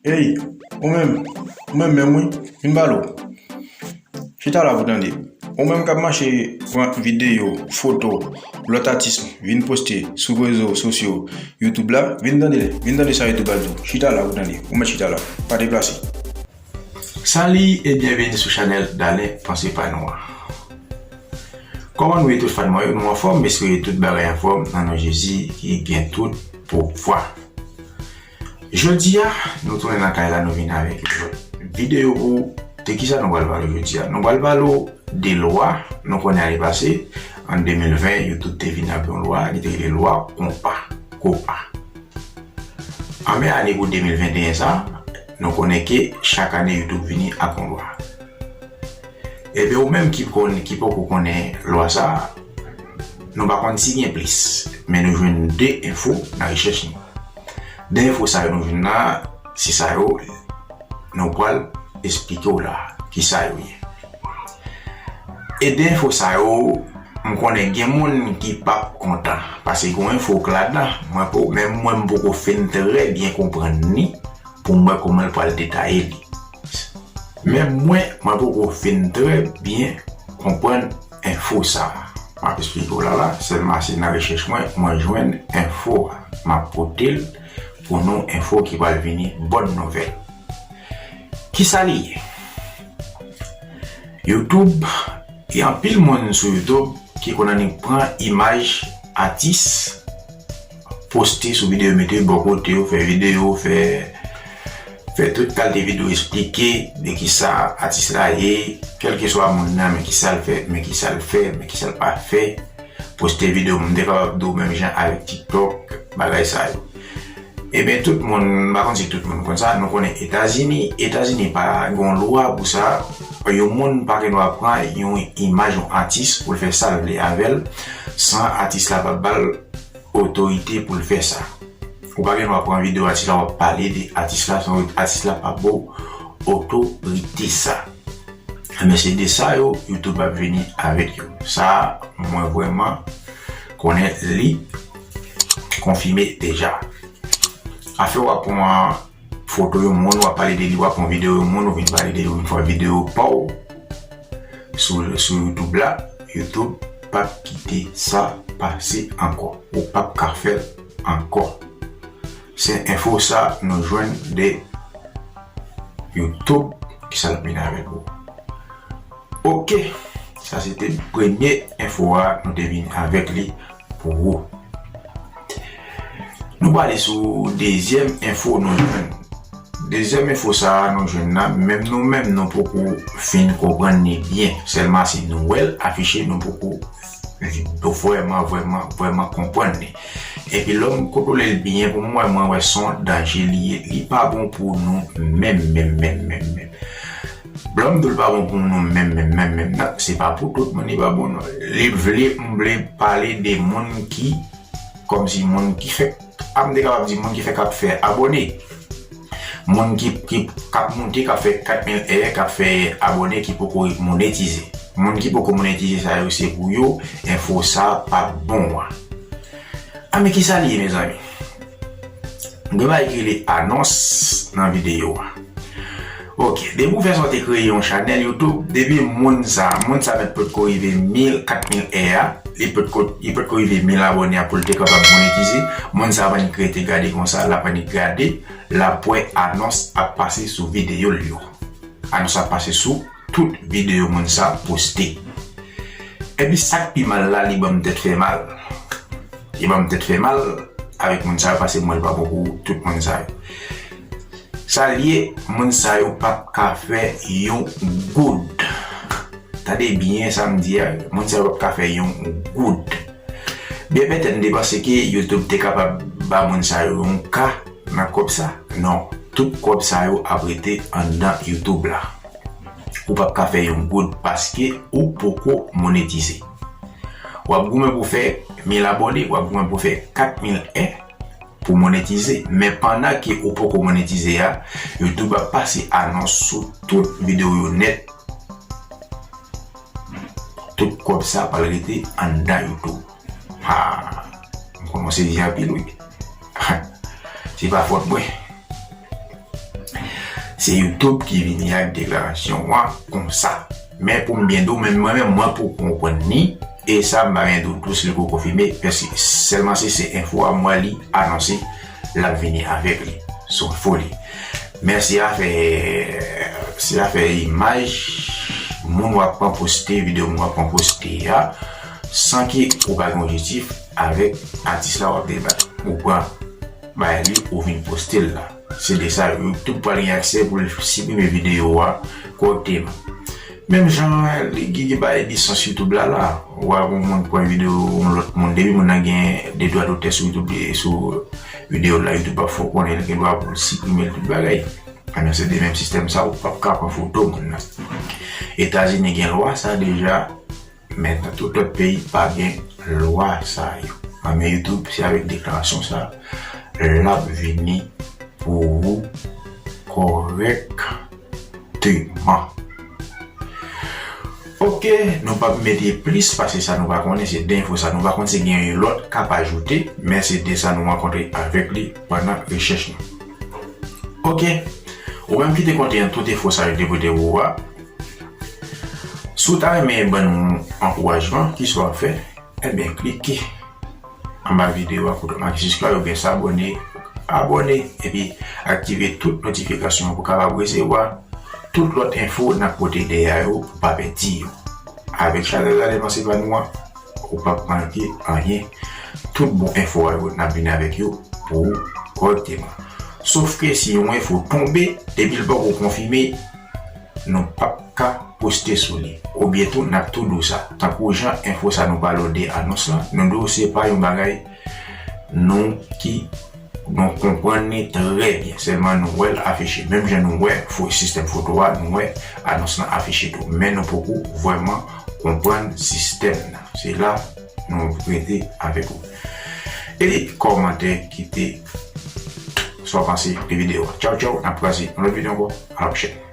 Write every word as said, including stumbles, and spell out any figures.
Ey, ou menm, ou menm menm wi, vin pale w. Chita la pou tande. Ou menm k ap mache pran videyo, foto, lòt atis vin poste sou rezo sosyo YouTube la, vin tande, vin tande sa YouTube ap di w. Chita la pou tande. Ou mèt chita la. Pa deplase. Salut et bienvenue sou chanèl Dalen Panse Pa Nou an. Kòman nou ye tout fan mwen yo? Nou anfòm? M espere tout bagay anfòm nan non Jezi ki gen tout pouvwa. Jodi a, nou tounen nan kay la, nou vin avèk yon lòt videyo pou de kisa nou pral pale jodi a. Nou pral pale de lwa, nou konnen ane pase, an de mil ven, YouTube te vin ak yon lwa, li te rele lwa konpa, kopa. An men ane pou de mil venteyen sa, nou konnen ke chak ane YouTube vini ak yon lwa. Ebyen, ou menm ki konn, ki poko konnen lwa sa, nou pa konn si gen plis, men nou jwenn de enfo nan rechèch nou. De enfo sa yo nou jwenn la, se sa yo nou pral esplike w la, ki sa yo ye. E de enfo sa yo, m konnen gen moun ki p ap kontan, paske gen enfo k ladan, mwen po, menm mwen m poko fin trè byen konprann li, pou m wè kòman l pral detaye li. Men mwen, mwen poko fin trè byen konprann enfo sa a. M ap esplike w la la, sèlman se nan rechèch mwen, mwen jwenn enfo a. M ap pote l pou nou, enfo ki pral vini, bòn nouvèl. Kisa li ye? YouTube, gen anpil moun sou YouTube ki konn annik pran imaj atis, poste sou videyo, mete bò kote yo, fè videyo, fè, fè tout kalite videyo, esplike de kisa atis la ye, kèlkeswa moun nan, men kisa l fè, men kisa l fè, men kisa l pa fè. Poste videyo, m te kapab di w menm jan avèk TikTok, bagay sa yo. Ebyen, tout moun, m pa konn si tout moun konn sa, nou konnen Etazini, Etazini pa gen yon lwa pou sa. Yon moun pa gen dwa pran yon imaj yon atis pou l fè sa l vle avè l, san atis la pa ba l otorite pou l fè sa. Ou pa gen dwa pran videyo atis la, w ap pale de atis la, san atis la pa ba w otorite sa. Men se de sa yo, YouTube ap vini avèk yo. Sa, mwen vrèman konnen li konfime deja. Afè w ap pran foto yon moun, w ap pale de li, w ap pran videyo yon moun, ou vin pale de li, ou vin fè videyo pa w sou, sou YouTube la, YouTube p ap kite sa pase ankò. Ou p ap ka fè l ankò. Se enfo sa nou jwenn de YouTube, kisa l ap vin avèk ou. Oke, sa se te premye enfo a nou te vin avèk li pou ou. Nou prale sou dezyèm enfo nou jwenn. Dezyèm enfo sa a nou jwenn nan, menm nou menm nou poko fin konprann li byen. Sèlman se nou wè l afiche, nou poko vrèman, vrèman, vrèman konprann li. Epi lè m kontwole l byen pou m wè, mwen wè se yon danje li ye. Li pa bon pou nou menm, menm, menm, menm, menm. Lè m di w l pa bon pou nou menm, menm, menm, menm nan, se pa pou tout moun li pa bon non. Li vle, m vle pale de moun ki, kòmsi moun ki fèk, a m te kapab di moun ki fèk ap fè abòne. Moun ki, ki, k ap moute, k ap fè kat mil è, k ap fè abòne, ki poko monetize. Moun ki poko monetize sa yo, se pou yo, enfo sa p ap bon an. A, men kisa li ye, mezanmi? Gen bagay ki rele anons nan videyo a. Oke, depi w fè sa w te kreye yon chanèl YouTube, depi moun sa, moun sa mèt potko rive mil, kat mil è a, li potko, li potko rive mil abòne a pou l te kapab monetize, moun sa ap annik rete gade konsa, l ap annik gade, l ap wè anons ap pase sou videyo l yo. Anons ap pase sou tout videyo moun sa poste. Epi sa k pi mal la, li ban m tèt fè mal. Li ban m tèt fè mal avèk moun sa yo, paske m wè l pa bon pou tout moun sa yo. Sa l ye, moun sa yo p ap ka fè yon goud. Tande byen sa m di a, moun sa yo p ap ka fè yon goud. Byen petèt m te panse ke YouTube te kapab ba moun sa yo yon ka nan kòb sa. Non, tout kòb sa yo ap rete anndan YouTube la. Ou p ap ka fè yon goud paske ou poko monetize. W ap goumen pou fè mil abòne, w ap goumen pou fè kat mil è pou monetize. Men pandan ke ou poko monetize a, YouTube ap pase anons sou tout videyo yo nèt. Tout kòb sa pral rete anndan YouTube. Ha, m kòmanse di anpil wi. Se pa fòt mwen. Se YouTube ki vini ak deklarasyon an konsa. Men pou m byen di w, menm mwen menm, mwen poko konprann li. E sa, m pa gen dout tou si l ko konfime, paske sèlman si se enfo a, m wè li anonse l ap vini avèk li. Se enfo li. Men si afè, si afè imaj, moun w ap pran poste, videyo moun w ap pran poste a, san ke ou pa gen objektif avèk atis la w ap debat. Ou pran bay li, ou vin poste l la. Se de sa, YouTube pral gen aksè pou l siprime videyo a kòrèkteman. Menm jan li gen, gen bay lisans YouTube la la. Ou a gon moun pran videyo yon lòt moun, depi moun nan gen de dwa dotè sou YouTube, sou videyo la, YouTube ap fè w konnen li gen dwa pou l siprime l, tout bagay. Ebyen, se de menm sistèm sa, ou p ap ka pran foto moun nan. Etazini gen lwa sa deja, men nan tout lòt peyi pa gen lwa sa yo. Ebyen, YouTube, se avèk deklarasyon sa, l ap vini pou ou kòrèkteman. Ok, nou p ap mete plis pase sa nou pa konnen, se de enfo sa nou pa konn, si gen yon lòt k ap ajoute, men se de sa nou rankontre avèk li pandan rechèch nou. Ok, ou menm ki te konte an tout enfo sa yo te pote pou ou a, si w ta renmen ban nou ankourajman, kisa w ap fè? Ebyen, klike anba videyo a kote w make subscribe oubyen s'abonner, abòne, epi aktive tout notifikasyon an pou w kapab resevwa tout lòt enfo n ap pote dèyè yo pou w pa pèdi yo. Avèk chanèl la Lè Panse Pa Nou an, ou p ap manke anyen. Tout bon enfo a yo, n ap vin avèk yo pou ou kòrèkteman. Sof ke si yon enfo tonbe, depi l poko konfime, nou p ap ka poste sou li. Oubyen tou, n ap tou di w sa. Tankou jan enfo sa nou pale w de anons lan, nou di w se pa yon bagay nou ki, nou konprann li trè byen. Sèlman nou wè l afiche. Menm jan nou wè fo-, sistèm foto a, nou wè anons lan afiche tou. Men nou poko vrèman konprann sistèm nan. Se la nou rete avèk ou. Epi kòmantè, kite sa w panse de videyo a. Tchaw, tchaw, n ap kwaze nan lòt videyo ankò. A la pwochèn.